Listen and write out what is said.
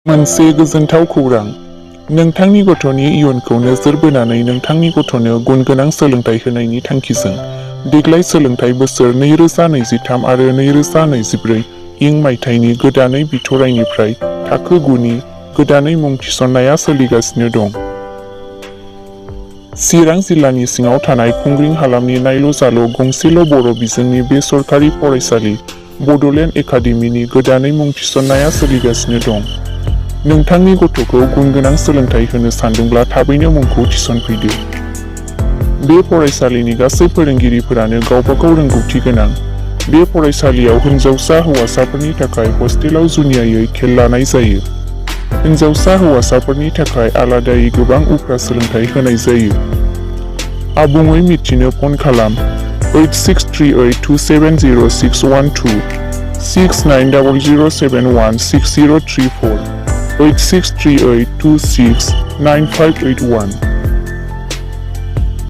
मोनसे गोजोनथाव खौरां। नोंथांनि गथ'नि इयुनखौ नोजोर बोनानै नोंथांनि गथ'नो गुनगोनां सोलोंथाइ होनायनि थांखिजों देग्लाय सोलोंथाइ बोसोर 2023 आरो 2024 इं मायथाइनि गोदानै बिथराइनिफ्राय थाखो 9 नि गोदानै मुं थिसननाया सोलिगासिनो दं। चिरां जिल्लानि सिङाव थानाय खुंग्रिं हालामनि नायल' जाल' गंसेल' बर' बिजोंनि बे सरकारि फरायसालि बड'लेण्ड एकाडेमिनि गोदानै मुं थिसननाया सोलिगासिनो दं। नोंथांनि गथ'खौ गुनगोनां सोलोंथाइ होनो सानदोंब्ला थाबैनो मुंखौ थिसनफैदो। बे फरायसालिनि गासै फोरोंगिरिफोरानो गावबागाव रोंगौथि गोनां। बे फरायसालियाव हिन्जावसा हौवासाफोरनि थाखाय हस्टेलाव जुनियायै खेल लानाय जायो। हिन्जावसा हौवासाफोरनि थाखाय आलादायै गोबां उफ्रा सोलोंथाइ होनाय जायो। आबुङै मिथिनो फन खालाम 8638270612 6900716034 8638269581।